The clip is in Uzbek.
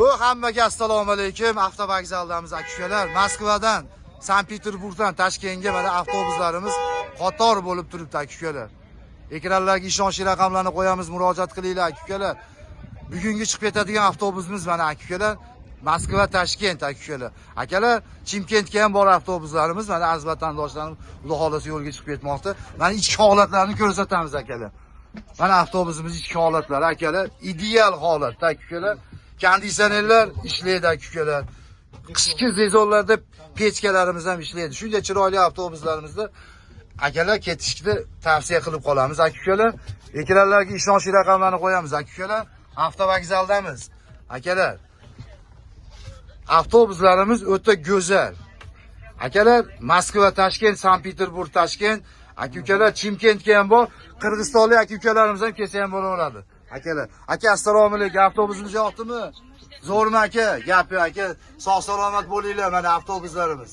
Hammaga assalomu alaykum. Avtovokzaldamiz, aka-ukalar. Moskvadan, Sankt-Peterburgdan Toshkentga mana avtobuslarimiz qator bo'lib turibdi, aka-ukalar. Ekranlarga ishonchli raqamlarni qo'yamiz, murojaat qilinglar, aka-ukalar. Bugungi chiqib ketadigan avtobusimiz mana, aka-ukalar. Moskva Toshkent, aka-ukalar. Akalar, Chimkentga ham bor avtobuslarimiz, mana aziz vatandoshlarimiz xudo xolasa yo'lga chiqib ketmoqda. Mana ichki holatlarni ko'rsatamiz, akalar. Mana avtobusimiz ichki holatlari, akalar, ideal holatda, aka-ukalar. Konditsionerlar ishlaydi, aka-ukalar. Qishki sezonlarda pechkalarimiz ham ishlaydi. Shunday chiroyli avtobuslarimizda akalar ketishni tavsiya qilib qolamiz, aka-ukalar. Ekranlarga ishonchli raqamlarni qo'yamiz, aka-ukalar. Avtovokzaldamiz, akalar. Avtobuslarimiz o'ta go'zal. Akalar, Moskva, Toshkent, Sankt-Peterburg, Toshkent, aka-ukalar, Chimkentga ham bor. Qirg'izistonlik aka-ukalarimiz ham kelsa ham bo'laveradi. Akalar, aka assalomu alaykum. Avtobusimiz yoqdimi? Zo'rmi aka? Gap yo'q aka. Sog' salomat bo'linglar, mana avtobuslarimiz.